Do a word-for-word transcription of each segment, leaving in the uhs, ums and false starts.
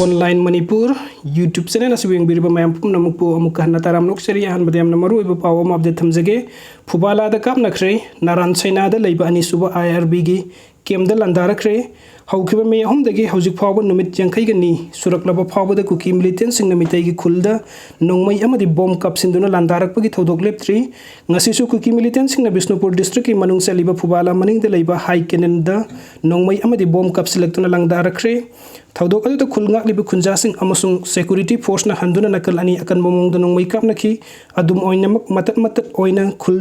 Online Manipur YouTube channel ꯑꯁꯤꯕꯨ ꯌꯦꯡꯕꯤꯔꯤꯕ ꯃꯌꯥꯝ ꯄꯨꯝꯅꯃꯛꯄꯨ ꯑꯃꯨꯛꯀ ꯍꯟꯅ ꯇꯔꯥꯝꯅ ꯑꯣꯛꯆꯔꯤ꯫ ꯑꯍꯥꯟꯕꯗ ꯌꯥꯝꯅ ꯃꯔꯨꯑꯣꯏꯕ ꯄꯥꯎ ꯑꯃ update ꯊꯝꯖꯒꯦ꯫ ꯐꯨꯕꯥꯂꯥꯗ ꯀꯥꯞꯅꯈ꯭ꯔꯦ꯫ ꯅꯥꯔꯥꯟ ꯁꯩꯅꯥꯗ ꯂꯩꯕ ꯑꯅꯤꯁꯨꯕ I R B ꯒꯤ camp ꯗ ꯂꯥꯟꯗꯥꯔꯛꯈ꯭ꯔꯦ꯫ ꯍꯧꯈꯤꯕ ꯃꯦ ꯑꯍꯨꯝꯗꯒꯤ ꯍꯧꯖꯤꯛ ꯐꯥꯎꯕ ꯅꯨꯃꯤꯠ ꯌꯥꯡꯈꯩꯒ ꯅꯤ ꯁꯨꯔꯛꯂꯕ ꯐꯥꯎꯕꯗ ꯀꯨꯀꯤ militant ꯁꯤꯡꯅ ꯃꯤꯇꯩꯒꯤ ꯈꯨꯜꯗ ꯅꯣꯡꯃꯩ ꯑꯃꯗꯤ bomb ꯀꯥꯞꯁꯤꯟꯗꯨꯅ ꯂꯥꯟꯗꯥꯔꯛꯄꯒꯤ ꯊꯧꯗꯣꯛ ꯂꯦꯞꯇ꯭ꯔꯤ꯫ ꯉꯁꯤꯁꯨ ꯀꯨꯀꯤ militant ꯁꯤꯡꯅ ꯕꯤꯁꯅꯨꯄꯨꯔ district ꯀꯤ ꯃꯅꯨꯡ ꯆꯜꯂꯤꯕ ꯐꯨꯕꯥꯂꯥ ꯃꯅꯤꯡꯗ ꯂꯩꯕ ꯍꯥꯏ canal ꯗ ꯅꯣꯡꯃꯩ ꯑꯃꯗꯤ bomb ꯀꯥꯞꯁꯤꯜꯂꯛꯇꯨꯅ ꯂꯥꯟꯗꯥꯔꯛꯈ꯭ꯔꯦ꯫ ꯊꯧꯗꯣꯛ ꯑꯗꯨꯗ ꯈꯨꯜ ꯉꯥꯛꯂꯤꯕ ꯈꯨꯟꯖꯥꯁꯤꯡ ꯑꯃꯁꯨꯡ security force ꯅ ꯍꯟꯗꯨꯅ ꯅꯥꯀꯜ ꯑꯅꯤ ꯑꯀꯟꯕ ꯃꯑꯣꯡꯗ ꯅꯣꯡꯃꯩ ꯀꯥꯞꯅꯈꯤ꯫ ꯑꯗꯨꯝ ꯑꯣꯏꯅꯃꯛ, ꯃꯇꯠ ꯃꯇꯠ ꯑꯣꯏꯅ ꯈꯨꯜ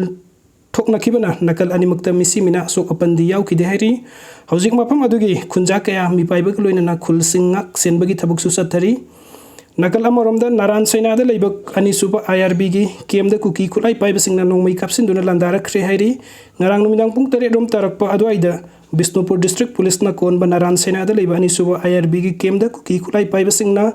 ꯊꯣꯛꯅꯈꯤꯕꯅ ꯅꯥꯀꯜ ꯑꯅꯤꯃꯛꯇ ꯃꯤꯁꯤ ꯃꯤꯅꯥ ꯑꯁꯣꯛ ꯑꯄꯟꯗꯤ ꯌꯥꯎꯈꯤꯗꯦ ꯍꯥꯏꯔꯤ꯫ ꯍꯧꯖꯤꯛ ꯃꯐꯝ ꯑꯗꯨꯒꯤ ꯈꯨꯟꯖꯥ ꯀꯌꯥ ꯃꯤꯄꯥꯏꯕꯒ ꯂꯣꯏꯅꯅ ꯈꯨꯜꯁꯤꯡ ꯉꯥꯛ ꯁꯦꯟꯕꯒꯤ ꯊꯕꯛꯁꯨ ꯆꯠꯊꯔꯤ꯫ ꯅꯥꯀꯜ ꯑꯃꯔꯣꯝꯗ, ꯅꯥꯔꯥꯟ ꯁꯩꯅꯥꯗ ꯂꯩꯕ ꯑꯅꯤꯁꯨꯕ I R B ꯒꯤ camp ꯗ ꯀꯨꯀꯤ ꯈꯨꯠꯂꯥꯏ ꯄꯥꯏꯕꯁꯤꯡꯅ ꯅꯣꯡꯃꯩ ꯀꯥꯞꯁꯤꯟꯗꯨꯅ ꯂꯥꯟꯗꯥꯔꯛꯈ꯭ꯔꯦ ꯍꯥꯏꯔꯤ꯫ ꯉꯔꯥꯡ ꯅꯨꯃꯤꯗꯥꯡ ꯄꯨꯡ ꯇꯔꯦꯠ ꯔꯣꯝ ꯇꯥꯔꯛꯄ ꯑꯗꯨꯋꯥꯏꯗ ꯕꯤꯁꯅꯨꯄꯨꯔ district police ꯅ ꯀꯣꯟꯕ ꯅꯥꯔꯥꯟ ꯁꯩꯅꯥꯗ ꯂꯩꯕ ꯑꯅꯤꯁꯨꯕ I R B ꯒꯤ camp ꯗ ꯀꯨꯀꯤ ꯈꯨꯠꯂꯥꯏ ꯄꯥꯏꯕꯁꯤꯡꯅ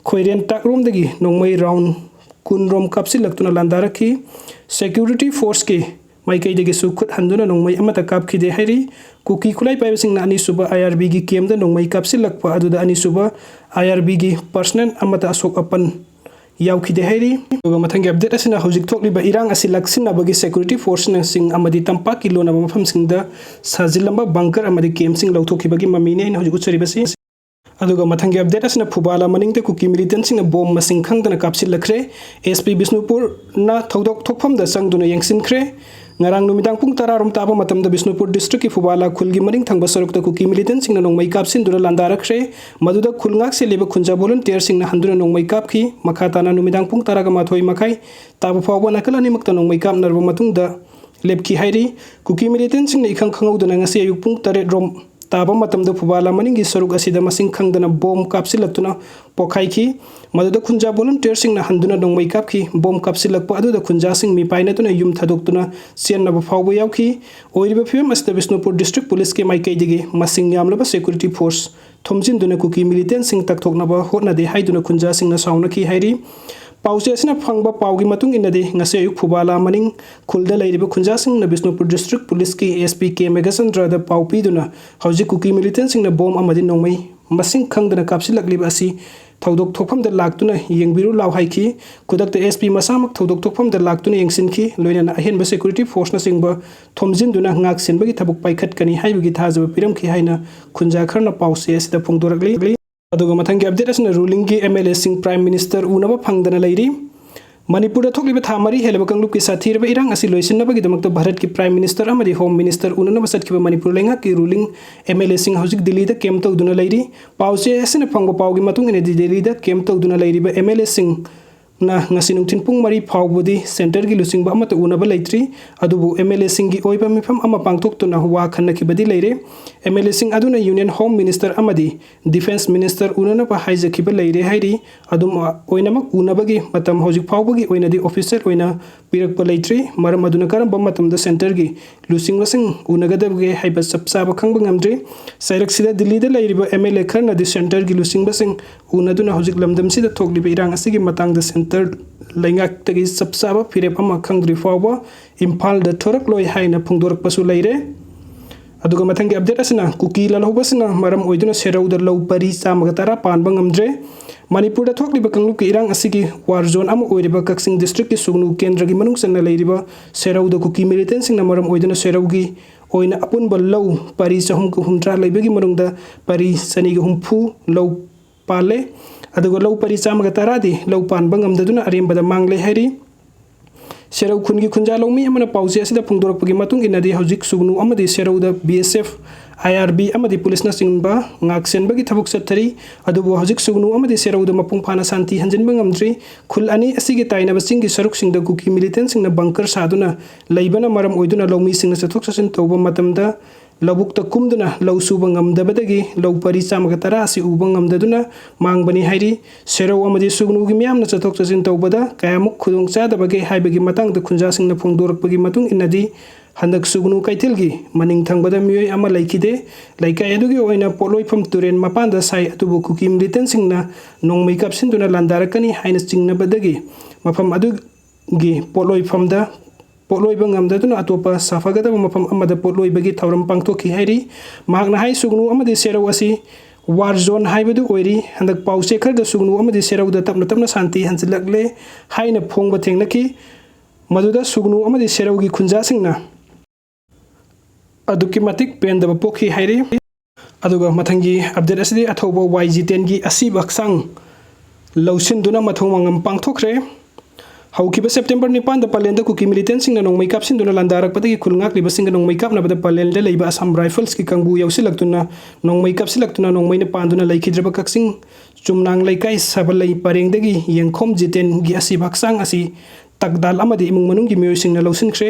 ꯈꯣꯏꯔꯦꯟ ꯇꯥꯛꯔꯣꯝꯗꯒꯤ ꯅꯣꯡꯃꯩ round ꯀꯨꯟ ꯔꯣꯝ ꯀꯥꯞꯁꯤꯜꯂꯛꯇꯨꯅ ꯂꯥꯟꯗꯥꯔꯛꯈꯤ꯫ Security force ꯀꯤ ꯃꯥꯏꯀꯩꯗꯒꯤꯁꯨ ꯈꯨꯠ ꯍꯟꯗꯨꯅ ꯅꯣꯡꯃꯩ ꯑꯃꯠꯇ ꯀꯥꯞꯈꯤꯗꯦ ꯍꯥꯏꯔꯤ꯫ ꯀꯨꯀꯤ ꯈꯨꯠꯂꯥꯏ ꯄꯥꯏꯕꯁꯤꯡꯅ ꯑꯅꯤꯁꯨꯕ I R B ꯒꯤ camp ꯗ ꯅꯣꯡꯃꯩ ꯀꯥꯞꯁꯤꯜꯂꯛꯄ ꯑꯗꯨꯗ ꯑꯅꯤꯁꯨꯕ I R B ꯒꯤ personnel ꯑꯃꯠꯇ ꯑꯁꯣꯛ ꯑꯄꯟ ꯌꯥꯎꯈꯤꯗꯦ ꯍꯥꯏꯔꯤ꯫ ꯑꯗꯨꯒ ꯃꯊꯪꯒꯤ update ꯑꯁꯤꯅ ꯍꯧꯖꯤꯛ ꯊꯣꯛꯂꯤꯕ ꯏꯔꯥꯡ ꯑꯁꯤ ꯂꯥꯛꯁꯤꯟꯅꯕꯒꯤ security force ꯁꯤꯡ ꯑꯃꯗꯤ ꯇꯝꯄꯥꯛꯀꯤ ꯂꯣꯟꯅꯕ ꯃꯐꯝꯁꯤꯡꯗ ꯁꯥꯖꯤꯜꯂꯝꯕ bunker ꯑꯃꯗꯤ camp ꯁꯤꯡ ꯂꯧꯊꯣꯛꯈꯤꯕꯒꯤ ꯃꯃꯤꯅꯤ ꯑꯩꯅ ꯍꯧꯖꯤꯛ ꯎꯠꯆꯔꯤꯕꯁꯤ꯫ ꯑꯗꯨꯒ ꯃꯊꯪꯒꯤ update ꯑꯁꯤꯅ ꯐꯨꯕꯥꯂꯥ ꯃꯅꯤꯡꯗ ꯀꯨꯀꯤ militant ꯁꯤꯡꯅ bomb ꯃꯁꯤꯡ ꯈꯪꯗꯅ ꯀꯥꯞꯁꯤꯜꯂꯛꯈ꯭ꯔꯦ꯫ S P ꯕꯤꯁꯅꯨꯄꯨꯔꯅ ꯊꯧꯗꯣꯛ ꯊꯣꯛꯐꯝꯗ ꯆꯪꯗꯨꯅ ꯌꯦꯡꯁꯤꯟꯈ꯭ꯔꯦ꯫ ꯉꯔꯥꯡ ꯅꯨꯃꯤꯗꯥꯡ ꯄꯨꯡ ꯇꯔꯥ ꯔꯣꯝ ꯇꯥꯕ ꯃꯇꯝꯗ ꯕꯤꯁꯅꯨꯄꯨꯔ district ꯀꯤ ꯐꯨꯕꯥꯂꯥ ꯈꯨꯜꯒꯤ ꯃꯅꯤꯡ ꯊꯪꯕ ꯁꯔꯨꯛꯇ ꯀꯨꯀꯤ militant ꯁꯤꯡꯅ ꯅꯣꯡꯃꯩ ꯀꯥꯞꯁꯤꯟꯗꯨꯅ ꯂꯥꯟꯗꯥꯔꯛꯈ꯭ꯔꯦ꯫ ꯃꯗꯨꯗ ꯈꯨꯜ ꯉꯥꯛ ꯁꯦꯜꯂꯤꯕ ꯈꯨꯟꯖꯥ volunteer ꯁꯤꯡꯅ ꯍꯟꯗꯨꯅ ꯅꯣꯡꯃꯩ ꯀꯥꯞꯈꯤ꯫ ꯃꯈꯥ ꯇꯥꯅ ꯅꯨꯃꯤꯗꯥꯡ ꯄꯨꯡ ꯇꯔꯥꯒ ꯃꯥꯊꯣꯏ ꯃꯈꯥꯏ ꯇꯥꯕ ꯐꯥꯎꯕ ꯅꯥꯀꯜ ꯑꯅꯤꯃꯛꯇ ꯅꯣꯡꯃꯩ ꯀꯥꯞꯅꯔꯕ ꯃꯇꯨꯡꯗ ꯂꯦꯞꯈꯤ ꯍꯥꯏꯔꯤ꯫ ꯀꯨꯀꯤ militant ꯁꯤꯡꯅ ꯏꯈꯪ ꯈꯪꯍꯧꯗꯅ ꯉꯁꯤ ꯑꯌꯨꯛ ꯄꯨꯡ ꯇꯔꯦꯠ ꯔꯣꯝ ꯇꯥꯕ ꯃꯇꯝꯗ ꯐꯨꯕꯥꯂꯥ ꯃꯅꯤꯡꯒꯤ ꯁꯔꯨꯛ ꯑꯁꯤꯗ ꯃꯁꯤꯡ ꯈꯪꯗꯅ bomb ꯀꯥꯞꯁꯤꯜꯂꯛꯇꯨꯅ ꯄꯣꯈꯥꯏꯈꯤ꯫ ꯃꯗꯨꯗ ꯈꯨꯟꯖꯥ volunteer ꯁꯤꯡꯅ ꯍꯟꯗꯨꯅ ꯅꯣꯡꯃꯩ ꯀꯥꯞꯈꯤ꯫ Bomb ꯀꯥꯞꯁꯤꯜꯂꯛꯄ ꯑꯗꯨꯗ ꯈꯨꯟꯖꯥꯁꯤꯡ ꯃꯤꯄꯥꯏꯅꯗꯨꯅ ꯌꯨꯝ ꯊꯥꯗꯣꯛꯇꯨꯅ ꯆꯦꯟꯅꯕ ꯐꯥꯎꯕ ꯌꯥꯎꯈꯤ꯫ ꯑꯣꯏꯔꯤꯕ ꯐꯤꯕꯝ ꯑꯁꯤꯗ ꯕꯤꯁꯅꯨꯄꯨꯔ district police ꯀꯤ ꯃꯥꯏꯀꯩꯗꯒꯤ ꯃꯁꯤꯡ ꯌꯥꯝꯂꯕ security force ꯊꯣꯝꯖꯤꯟꯗꯨꯅ ꯀꯨꯀꯤ militant ꯁꯤꯡ ꯇꯛꯊꯣꯛꯅꯕ ꯍꯣꯠꯅꯗꯦ ꯍꯥꯏꯗꯨꯅ ꯈꯨꯟꯖꯥꯁꯤꯡꯅ ꯁꯥꯎꯅꯈꯤ ꯍꯥꯏꯔꯤ꯫ ꯄꯥꯎꯆꯦ ꯑꯁꯤꯅ ꯐꯪꯕ ꯄꯥꯎꯒꯤ ꯃꯇꯨꯡ ꯏꯟꯅꯗꯤ, ꯉꯁꯤ ꯑꯌꯨꯛ ꯐꯨꯕꯥꯂꯥ ꯃꯅꯤꯡ ꯈꯨꯜꯗ ꯂꯩꯔꯤꯕ ꯈꯨꯟꯖꯥꯁꯤꯡꯅ ꯕꯤꯁꯅꯨꯄꯨꯔ district police ꯀꯤ S P K ꯃꯦꯘꯆꯟꯗ꯭ꯔꯗ ꯄꯥꯎ ꯄꯤꯗꯨꯅ ꯍꯧꯖꯤꯛ ꯀꯨꯀꯤ militant ꯁꯤꯡꯅ bomb ꯑꯃꯗꯤ ꯅꯣꯡꯃꯩ ꯃꯁꯤꯡ ꯈꯪꯗꯅ ꯀꯥꯞꯁꯤꯜꯂꯛꯂꯤꯕ ꯑꯁꯤ ꯊꯧꯗꯣꯛ ꯊꯣꯛꯐꯝꯗ ꯂꯥꯛꯇꯨꯅ ꯌꯦꯡꯕꯤꯔꯨ ꯂꯥꯎ ꯍꯥꯏꯈꯤ꯫ ꯈꯨꯗꯛꯇ S P ꯃꯁꯥꯃꯛ ꯊꯧꯗꯣꯛ ꯊꯣꯛꯐꯝꯗ ꯂꯥꯛꯇꯨꯅ ꯌꯦꯡꯁꯤꯟꯈꯤ꯫ ꯂꯣꯏꯅꯅ ꯑꯍꯦꯟꯕ security forceꯅꯆꯤꯡꯕ ꯊꯣꯝꯖꯤꯟꯗꯨꯅ ꯉꯥꯛ ꯁꯦꯟꯕꯒꯤ ꯊꯕꯛ ꯄꯥꯏꯈꯠꯀꯅꯤ ꯍꯥꯏꯕꯒꯤ ꯊꯥꯖꯕ ꯄꯤꯔꯝꯈꯤ ꯍꯥꯏꯅ ꯈꯨꯟꯖꯥ ꯈꯔꯅ ꯄꯥꯎꯆꯦ ꯑꯁꯤꯗ ꯐꯣꯡꯗꯣꯔꯛꯂꯤ꯫ ꯑꯗꯨꯒ ꯃꯊꯪꯒꯤ update ꯑꯁꯤꯅ rulingꯒꯤ MLAꯁꯤꯡ Prime Minister ꯎꯅꯕ ꯐꯪꯗꯅ ꯂꯩꯔꯤ꯫ ꯃꯅꯤꯄꯨꯔꯗ ꯊꯣꯛꯂꯤꯕ ꯊꯥ ꯃꯔꯤ ꯍꯦꯜꯂꯕ ꯀꯥꯡꯂꯨꯞꯀꯤ ꯁꯥꯊꯤꯔꯕ ꯏꯔꯥꯡ ꯑꯁꯤ ꯂꯣꯏꯁꯤꯟꯅꯕꯒꯤꯗꯃꯛꯇ ꯚꯥꯔꯠꯀꯤ Prime Minister ꯑꯃꯗꯤ Home Minister ꯎꯅꯅꯕ ꯆꯠꯈꯤꯕ ꯃꯅꯤꯄꯨꯔ ꯂꯩꯉꯥꯛꯀꯤ ruling MLAꯁꯤꯡ ꯍꯧꯖꯤꯛ ꯗꯤꯜꯂꯤꯗ camp ꯇꯧꯗꯨꯅ ꯂꯩꯔꯤ꯫ ꯄꯥꯎꯆꯦ ꯑꯁꯤꯅ ꯐꯪꯕ ꯄꯥꯎꯒꯤ ꯃꯇꯨꯡ ꯏꯟꯅꯗꯤ ꯗꯤꯜꯂꯤꯗ camp ꯇꯧꯗꯨꯅ ꯂꯩꯔꯤꯕ MLAꯁꯤꯡꯅ ꯉꯁꯤ ꯅꯨꯡꯊꯤꯜ ꯄꯨꯡ ꯃꯔꯤ ꯐꯥꯎꯕꯗꯤ centreꯒꯤ ꯂꯨꯆꯤꯡꯕ ꯑꯃꯠꯇ ꯎꯅꯕ ꯂꯩꯇ꯭ꯔꯤ꯫ ꯑꯗꯨꯕꯨ MLAꯁꯤꯡꯒꯤ ꯑꯣꯏꯕ ꯃꯤꯐꯝ ꯑꯃ ꯄꯥꯡꯊꯣꯛꯇꯨꯅ ꯋꯥ ꯈꯟꯅꯈꯤꯕꯗꯤ ꯂꯩꯔꯦ꯫ MLAꯁꯤꯡ ꯑꯗꯨꯅ Union Home Minister ꯑꯃꯗꯤ Defence Minister ꯎꯅꯅꯕ ꯍꯥꯏꯖꯈꯤꯕ ꯂꯩꯔꯦ ꯍꯥꯏꯔꯤ꯫ ꯑꯗꯨꯝ ꯑꯣꯏꯅꯃꯛ ꯎꯅꯕꯒꯤ ꯃꯇꯝ ꯍꯧꯖꯤꯛ ꯐꯥꯎꯕꯒꯤ ꯑꯣꯏꯅꯗꯤ official ꯑꯣꯏꯅ ꯄꯤꯔꯛꯄ ꯂꯩꯇ꯭ꯔꯤ꯫ ꯃꯔꯝ ꯑꯗꯨꯅ ꯀꯔꯝꯕ ꯃꯇꯝꯗ centreꯒꯤ ꯂꯨꯆꯤꯡꯕꯁꯤꯡ ꯎꯅꯒꯗꯕꯒꯦ ꯍꯥꯏꯕ ꯆꯞ ꯆꯥꯕ ꯈꯪꯕ ꯉꯝꯗ꯭ꯔꯤ꯫ ꯆꯩꯔꯛꯁꯤꯗ ꯗꯤꯜꯂꯤꯗ ꯂꯩꯔꯤꯕ MLA ꯈꯔꯅꯗꯤ centreꯒꯤ ꯂꯨꯆꯤꯡꯕꯁꯤꯡ ꯎꯅꯗꯨꯅ ꯍꯧꯖꯤꯛ ꯂꯝꯗꯝꯁꯤꯗ ꯊꯣꯛꯂꯤꯕ ꯏꯔꯥꯡ ꯑꯁꯤꯒꯤ ꯃꯇꯥꯡꯗ centre ꯂꯩꯉꯥꯛꯇꯒꯤ ꯆꯞ ꯆꯥꯕ ꯐꯤꯔꯦꯞ ꯑꯃ ꯈꯪꯗ꯭ꯔꯤ ꯐꯥꯎꯕ ꯏꯝꯐꯥꯜꯗ ꯊꯣꯔꯛꯂꯣꯏ ꯍꯥꯏꯅ ꯐꯣꯡꯗꯣꯔꯛꯄꯁꯨ ꯂꯩꯔꯦ꯫ ꯑꯗꯨꯒ ꯃꯊꯪꯒꯤ update ꯑꯁꯤꯅ ꯀꯨꯀꯤ ꯂꯥꯜꯍꯧꯕꯁꯤꯅ ꯃꯔꯝ ꯑꯣꯏꯗꯨꯅ ꯁꯦꯔꯧꯗ ꯂꯧ ꯄꯔꯤ ꯆꯥꯝꯃꯒ ꯇꯔꯥ ꯄꯥꯟꯕ ꯉꯝꯗ꯭ꯔꯦ꯫ ꯃꯅꯤꯄꯨꯔꯗ ꯊꯣꯛꯂꯤꯕ ꯀꯥꯡꯂꯨꯞꯀꯤ ꯏꯔꯥꯡ ꯑꯁꯤꯒꯤ war zone ꯑꯃ ꯑꯣꯏꯔꯤꯕ ꯀꯛꯆꯤꯡ districtꯀꯤ ꯁꯨꯒꯅꯨ ꯀꯦꯟꯗ꯭ꯔꯒꯤ ꯃꯅꯨꯡ ꯆꯟꯅ ꯂꯩꯔꯤꯕ ꯁꯦꯔꯧꯗ ꯀꯨꯀꯤ militantꯁꯤꯡꯅ ꯃꯔꯝ ꯑꯣꯏꯗꯨꯅ ꯁꯦꯔꯧꯒꯤ ꯑꯣꯏꯅ ꯑꯄꯨꯟꯕ ꯂꯧ ꯄꯔꯤ ꯆꯍꯨꯝꯒ ꯍꯨꯝꯗ꯭ꯔꯥ ꯂꯩꯕꯒꯤ ꯃꯅꯨꯡꯗ ꯄꯔꯤ ꯆꯅꯤꯒ ꯍꯨꯝꯐꯨ ꯂꯧ ꯄꯥꯜꯂꯦ꯫ ꯑꯗꯨꯒ ꯂꯧ ꯄꯔꯤ ꯆꯥꯝꯃꯒ ꯇꯔꯥꯗꯤ ꯂꯧ ꯄꯥꯟꯕ ꯉꯝꯗꯗꯨꯅ ꯑꯔꯦꯝꯕꯗ ꯃꯥꯡꯂꯦ ꯍꯥꯏꯔꯤ꯫ ꯁꯦꯔꯧ ꯈꯨꯟꯒꯤ ꯈꯨꯟꯖꯥ ꯂꯧꯃꯤ ꯑꯃꯅ ꯄꯥꯎꯆꯦ ꯑꯁꯤꯗ ꯐꯣꯡꯗꯣꯔꯛꯄꯒꯤ ꯃꯇꯨꯡ ꯏꯟꯅꯗꯤ ꯍꯧꯖꯤꯛ ꯁꯨꯒꯅꯨ ꯑꯃꯗꯤ ꯁꯦꯔꯧꯗ BSF, IRB ꯑꯃꯗꯤ policeꯅꯆꯤꯡꯕ ꯉꯥꯛ ꯁꯦꯟꯕꯒꯤ ꯊꯕꯛ ꯆꯠꯊꯔꯤ꯫ ꯑꯗꯨꯕꯨ ꯍꯧꯖꯤꯛ ꯁꯨꯒꯅꯨ ꯑꯃꯗꯤ ꯁꯦꯔꯧꯗ ꯃꯄꯨꯡ ꯐꯥꯅ ꯁꯥꯟꯇꯤ ꯍꯟꯖꯤꯟꯕ ꯉꯝꯗ꯭ꯔꯤ꯫ ꯈꯨꯜ ꯑꯅꯤ ꯑꯁꯤꯒꯤ ꯇꯥꯏꯅꯕ ꯆꯤꯡꯒꯤ ꯁꯔꯨꯛꯁꯤꯡꯗ ꯀꯨꯀꯤ militantꯁꯤꯡꯅ bunker ꯁꯥꯗꯨꯅ ꯂꯩꯕꯅ ꯃꯔꯝ ꯑꯣꯏꯗꯨꯅ ꯂꯧꯃꯤꯁꯤꯡꯅ ꯆꯠꯊꯣꯛ ꯆꯠꯁꯤꯟ ꯇꯧꯕ ꯃꯇꯝꯗ ꯂꯧꯕꯨꯛꯇ ꯀꯨꯝꯗꯨꯅ ꯂꯧ ꯁꯨꯕ ꯉꯝꯗꯕꯗꯒꯤ ꯂꯧ ꯄꯔꯤ ꯆꯥꯝꯃꯒ ꯇꯔꯥ ꯑꯁꯤ ꯎꯕ ꯉꯝꯗꯗꯨꯅ ꯃꯥꯡꯕꯅꯤ ꯍꯥꯏꯔꯤ꯫ ꯁꯦꯔꯧ ꯑꯃꯗꯤ ꯁꯨꯒꯅꯨꯒꯤ ꯃꯤꯌꯥꯝꯅ ꯆꯠꯊꯣꯛ ꯆꯠꯁꯤꯟ ꯇꯧꯕꯗ ꯀꯌꯥꯃꯨꯛ ꯈꯨꯗꯣꯡ ꯆꯥꯗꯕꯒꯦ ꯍꯥꯏꯕꯒꯤ ꯃꯇꯥꯡꯗ ꯈꯨꯟꯖꯥꯁꯤꯡꯅ ꯐꯣꯡꯗꯣꯔꯛꯄꯒꯤ ꯃꯇꯨꯡ ꯏꯟꯅꯗꯤ, ꯍꯟꯗꯛ ꯁꯨꯒꯅꯨ ꯀꯩꯊꯦꯜꯒꯤ ꯃꯅꯤꯡ ꯊꯪꯕꯗ ꯃꯤꯑꯣꯏ ꯑꯃ ꯂꯩꯈꯤꯗꯦ꯫ ꯂꯩꯀꯥꯏ ꯑꯗꯨꯒꯤ ꯑꯣꯏꯅ ꯄꯣꯠꯂꯣꯏꯐꯝ ꯇꯨꯔꯦꯟ ꯃꯄꯥꯟꯗ ꯁꯥꯏ, ꯑꯗꯨꯕꯨ ꯀꯨꯀꯤ militantꯁꯤꯡꯅ ꯅꯣꯡꯃꯩ ꯀꯥꯞꯁꯤꯟꯗꯨꯅ ꯂꯥꯟꯗꯥꯔꯛꯀꯅꯤ ꯍꯥꯏꯅ ꯆꯤꯡꯅꯕꯗꯒꯤ ꯃꯐꯝ ꯑꯗꯨꯒꯤ ꯄꯣꯠꯂꯣꯏꯐꯝꯗ ꯄꯣꯠꯂꯣꯏꯕ ꯉꯝꯗꯗꯨꯅ ꯑꯇꯣꯞꯄ ꯁꯥꯐꯒꯗꯕ ꯃꯐꯝ ꯑꯃꯗ ꯄꯣꯠꯂꯣꯏꯕꯒꯤ ꯊꯧꯔꯝ ꯄꯥꯡꯊꯣꯛꯈꯤ ꯍꯥꯏꯔꯤ꯫ ꯃꯍꯥꯛꯅ ꯍꯥꯏ, ꯁꯨꯒꯅꯨ ꯑꯃꯗꯤ ꯁꯦꯔꯧ ꯑꯁꯤ ꯋꯥꯔ ꯖꯣꯟ ꯍꯥꯏꯕꯗꯨ ꯑꯣꯏꯔꯤ꯫ ꯍꯟꯗꯛ ꯄꯥꯎꯆꯦ ꯈꯔꯗ ꯁꯨꯒꯅꯨ ꯑꯃꯗꯤ ꯁꯦꯔꯧꯗ ꯇꯞꯅ ꯇꯞꯅ ꯁꯥꯟꯇꯤ ꯍꯟꯖꯤꯜꯂꯛꯂꯦ ꯍꯥꯏꯅ ꯐꯣꯡꯕ ꯊꯦꯡꯅꯈꯤ꯫ ꯃꯗꯨꯗ ꯁꯨꯒꯅꯨ ꯑꯃꯗꯤ ꯁꯦꯔꯧꯒꯤ ꯈꯨꯟꯖꯥꯁꯤꯡꯅ ꯑꯗꯨꯛꯀꯤ ꯃꯇꯤꯛ ꯄꯦꯟꯗꯕ ꯄꯣꯛꯈꯤ ꯍꯥꯏꯔꯤ꯫ ꯑꯗꯨꯒ ꯃꯊꯪꯒꯤ ꯑꯞꯗꯦꯠ ꯑꯁꯤꯗꯤ ꯑꯊꯧꯕ ꯋꯥꯏ ꯖꯤꯇꯦꯟꯒꯤ ꯑꯁꯤꯕ ꯍꯛꯆꯥꯡ ꯂꯧꯁꯤꯟꯗꯨꯅ ꯃꯊꯧ ꯃꯉꯝ ꯄꯥꯡꯊꯣꯛꯈ꯭ꯔꯦ꯫ ꯍꯧꯈꯤꯕ ꯁꯦꯞꯇꯦꯝꯕꯔ ꯅꯤꯄꯥꯟꯗ ꯄꯂꯦꯟꯗ ꯀꯨꯀꯤ ꯃꯤꯂꯤꯇꯦꯟꯁꯤꯡꯅ ꯅꯣꯡꯃꯩ ꯀꯥꯞꯁꯤꯟꯗꯨꯅ ꯂꯥꯟꯗꯥꯔꯛꯄꯗꯒꯤ ꯈꯨꯜ ꯉꯥꯛꯂꯤꯕꯁꯤꯡꯒ ꯅꯣꯡꯃꯩ ꯀꯥꯞꯅꯕꯗ ꯄꯂꯦꯟꯗ ꯂꯩꯕ ꯑꯁꯥꯝ ꯔꯥꯏꯐꯜꯁꯀꯤ ꯀꯥꯡꯕꯨ ꯌꯥꯎꯁꯤꯜꯂꯛꯇꯨꯅ ꯅꯣꯡꯃꯩ ꯀꯥꯞꯁꯤꯜꯂꯛꯇꯨꯅ ꯅꯣꯡꯃꯩꯅ ꯄꯥꯟꯗꯨꯅ ꯂꯩꯈꯤꯗ꯭ꯔꯕ ꯀꯛꯆꯤꯡ ꯆꯨꯝꯅꯥꯡ ꯂꯩꯀꯥꯏ ꯁꯕꯂꯩ ꯄꯔꯦꯡꯗꯒꯤ ꯌꯦꯡꯈꯣꯝ ꯖꯤꯇꯦꯟꯒꯤ ꯑꯁꯤꯕ ꯍꯛꯆꯥꯡ ꯑꯁꯤ ꯇꯛꯗꯥꯜ ꯑꯃꯗꯤ ꯏꯃꯨꯡ ꯃꯅꯨꯡꯒꯤ ꯃꯤꯑꯣꯏꯁꯤꯡꯅ ꯂꯧꯁꯤꯟꯈ꯭ꯔꯦ꯫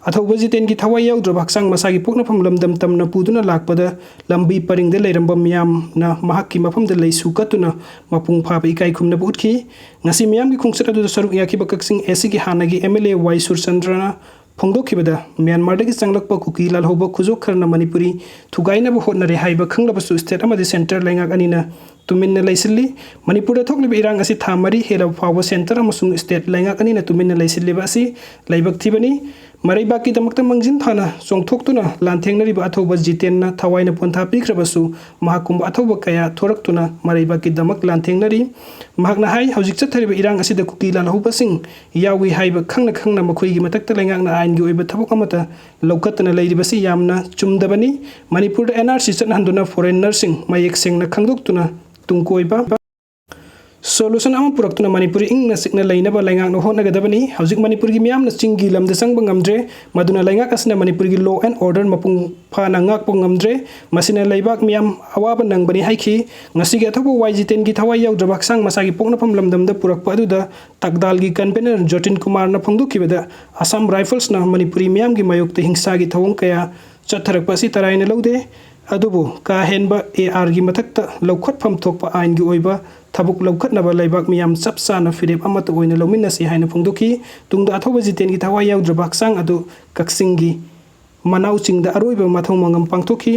ꯑꯊꯧꯕ ꯖꯤꯇꯦꯟꯒꯤ ꯊꯋꯥꯏ ꯌꯥꯎꯗ꯭ꯔꯕ ꯍꯛꯆꯥꯡ ꯃꯁꯥꯒꯤ ꯄꯣꯛꯅꯐꯝ ꯂꯝꯗꯝ ꯇꯝꯅ ꯄꯨꯗꯨꯅ ꯂꯥꯛꯄꯗ ꯂꯝꯕꯤ ꯄꯔꯤꯡꯗ ꯂꯩꯔꯝꯕ ꯃꯤꯌꯥꯝꯅ ꯃꯍꯥꯛꯀꯤ ꯃꯐꯝꯗ ꯂꯩꯁꯨ ꯀꯠꯇꯨꯅ ꯃꯄꯨꯡ ꯐꯥꯕ ꯏꯀꯥꯏ ꯈꯨꯝꯅꯕ ꯎꯠꯈꯤ꯫ ꯉꯁꯤ ꯃꯤꯌꯥꯝꯒꯤ ꯈꯣꯡꯆꯠ ꯑꯗꯨꯗ ꯁꯔꯨꯛ ꯌꯥꯈꯤꯕ ꯀꯛꯆꯤꯡ ꯑꯦꯁꯤꯒꯤ ꯍꯥꯟꯅꯒꯤ ꯑꯦꯝ ꯑꯦꯜ ꯑꯦ ꯋꯥꯏ ꯁꯨꯔꯆꯟꯗ꯭ꯔꯅ ꯐꯣꯡꯗꯣꯛꯈꯤꯕꯗ ꯃ꯭ꯌꯥꯟꯃꯥꯔꯗꯒꯤ ꯆꯪꯂꯛꯄ ꯀꯨꯀꯤ ꯂꯥꯜꯍꯧꯕ ꯈꯨꯖꯣꯛ ꯈꯔꯅ ꯃꯅꯤꯄꯨꯔꯤ ꯊꯨꯒꯥꯏꯅꯕ ꯍꯣꯠꯅꯔꯦ ꯍꯥꯏꯕ ꯈꯪꯂꯕꯁꯨ ꯁ꯭ꯇꯦꯠ ꯑꯃꯗꯤ ꯁꯦꯟꯇꯔ ꯂꯩꯉꯥꯛ ꯑꯅꯤꯅ ꯇꯨꯃꯤꯟꯅ ꯂꯩꯁꯤꯜꯂꯤ꯫ ꯃꯅꯤꯄꯨꯔꯗ ꯊꯣꯛꯂꯤꯕ ꯏꯔꯥꯡ ꯑꯁꯤ ꯊꯥ ꯃꯔꯤ ꯍꯦꯜꯂꯕ ꯐꯥꯎꯕ ꯁꯦꯟꯇꯔ ꯑꯃꯁꯨꯡ ꯁ꯭ꯇꯦꯠ ꯂꯩꯉꯥꯛ ꯑꯅꯤꯅ ꯇꯨꯃꯤꯟꯅ ꯂꯩꯁꯤꯜꯂꯤꯕ ꯑꯁꯤ ꯂꯥꯏꯕꯛ ꯊꯤꯕꯅꯤ꯫ ꯃꯔꯩꯕꯥꯛꯀꯤꯗꯃꯛꯇ ꯃꯥꯡꯖꯤꯟ ꯊꯥꯅ ꯆꯣꯡꯊꯣꯛꯇꯨꯅ ꯂꯥꯟꯊꯦꯡꯅꯔꯤꯕ ꯑꯊꯧꯕ ꯖꯤꯇꯦꯟꯅ ꯊꯋꯥꯏꯅ ꯄꯣꯟꯊꯥ ꯄꯤꯈ꯭ꯔꯕꯁꯨ ꯃꯍꯥꯛꯀꯨꯝꯕ ꯑꯊꯧꯕ ꯀꯌꯥ ꯊꯣꯔꯛꯇꯨꯅ ꯃꯔꯩꯕꯥꯛꯀꯤꯗꯃꯛ ꯂꯥꯟꯊꯦꯡꯅꯔꯤ꯫ ꯃꯍꯥꯛꯅ ꯍꯥꯏ, ꯍꯧꯖꯤꯛ ꯆꯠꯊꯔꯤꯕ ꯏꯔꯥꯡ ꯑꯁꯤꯗ ꯀꯨꯀꯤ ꯂꯥꯜꯍꯧꯕꯁꯤꯡ ꯌꯥꯎꯏ ꯍꯥꯏꯕ ꯈꯪꯅ ꯈꯪꯅ ꯃꯈꯣꯏꯒꯤ ꯃꯊꯛꯇ ꯂꯩꯉꯥꯛꯅ ꯑꯥꯏꯟꯒꯤ ꯑꯣꯏꯕ ꯊꯕꯛ ꯑꯃꯠꯇ ꯂꯧꯈꯠꯇꯅ ꯂꯩꯔꯤꯕꯁꯤ ꯌꯥꯝꯅ ꯆꯨꯝꯗꯕꯅꯤ꯫ ꯃꯅꯤꯄꯨꯔꯗ ꯑꯦꯟ ꯑꯥꯔ ꯁꯤ ꯆꯠꯅꯍꯟꯗꯨꯅ ꯐꯣꯔꯦꯟꯅꯔꯁꯤꯡ ꯃꯌꯦꯛ ꯁꯦꯡꯅ ꯈꯪꯗꯣꯛꯇꯨꯅ ꯇꯨꯡ ꯀꯣꯏꯕ ꯁꯣꯂꯨꯁꯟ ꯑꯃ ꯄꯨꯔꯛꯇꯨꯅ ꯃꯅꯤꯄꯨꯔ ꯏꯪꯅ ꯆꯤꯛꯅ ꯂꯩꯅꯕ ꯂꯩꯉꯥꯛꯅ ꯍꯣꯠꯅꯒꯗꯕꯅꯤ꯫ ꯍꯧꯖꯤꯛ ꯃꯅꯤꯄꯨꯔꯒꯤ ꯃꯤꯌꯥꯝꯅ ꯆꯤꯡꯒꯤ ꯂꯝꯗ ꯆꯪꯕ ꯉꯝꯗ꯭ꯔꯦ꯫ ꯃꯗꯨꯅ ꯂꯩꯉꯥꯛ ꯑꯁꯤꯅ ꯃꯅꯤꯄꯨꯔꯒꯤ law and order ꯃꯄꯨꯡ ꯐꯥꯅ ꯉꯥꯛꯄ ꯉꯝꯗ꯭ꯔꯦ꯫ ꯃꯁꯤꯅ ꯂꯩꯕꯥꯛ ꯃꯤꯌꯥꯝ ꯑꯋꯥꯕ ꯅꯪꯕꯅꯤ ꯍꯥꯏꯈꯤ꯫ ꯉꯁꯤꯒꯤ ꯑꯊꯧꯕ ꯋꯥꯏ ꯖꯤꯇꯦꯟꯒꯤ ꯊꯋꯥꯏ ꯌꯥꯎꯗ꯭ꯔꯕ ꯍꯛꯆꯥꯡ ꯃꯁꯥꯒꯤ ꯄꯣꯛꯅꯐꯝ ꯂꯝꯗꯝꯗ ꯄꯨꯔꯛꯄ ꯑꯗꯨꯗ ꯇꯛꯗꯥꯜꯒꯤ ꯀꯟꯚꯦꯅꯔ ꯖꯣꯇꯤꯟ ꯀꯨꯃꯥꯔꯅ ꯐꯣꯡꯗꯣꯛꯈꯤꯕꯗ ꯑꯁꯥꯝ ꯔꯥꯏꯐꯜꯁꯅ ꯃꯅꯤꯄꯨꯔꯤ ꯃꯤꯌꯥꯝꯒꯤ ꯃꯥꯌꯣꯛꯇ ꯍꯤꯡꯁꯥꯒꯤ ꯊꯧꯑꯣꯡ ꯀꯌꯥ ꯆꯠꯊꯔꯛꯄ ꯑꯁꯤ ꯇꯔꯥꯏꯅ ꯂꯧꯗꯦ꯫ ꯑꯗꯨꯕꯨ ꯀꯥ ꯍꯦꯟꯕ ꯑꯦ ꯑꯥꯔꯒꯤ ꯃꯊꯛꯇ ꯂꯧꯈꯠꯐꯝ ꯊꯣꯛꯄ ꯑꯥꯏꯟꯒꯤ ꯑꯣꯏꯕ ꯊꯕꯛ ꯂꯧꯈꯠꯅꯕ ꯂꯩꯕꯥꯛ ꯃꯤꯌꯥꯝ ꯆꯞ ꯆꯥꯅ ꯐꯤꯔꯦꯞ ꯑꯃꯠꯇ ꯑꯣꯏꯅ ꯂꯧꯃꯤꯟꯅꯁꯤ ꯍꯥꯏꯅ ꯐꯣꯡꯗꯣꯛꯈꯤ꯫ ꯇꯨꯡꯗ ꯑꯊꯧꯕ ꯖꯤꯇꯦꯟꯒꯤ ꯊꯋꯥꯏ ꯌꯥꯎꯗ꯭ꯔꯕ ꯍꯛꯆꯥꯡ ꯑꯗꯨ ꯀꯛꯆꯤꯡꯒꯤ ꯃꯅꯥꯎ ꯆꯤꯡꯗ ꯑꯔꯣꯏꯕ ꯃꯊꯧ ꯃꯉꯝ ꯄꯥꯡꯊꯣꯛꯈꯤ꯫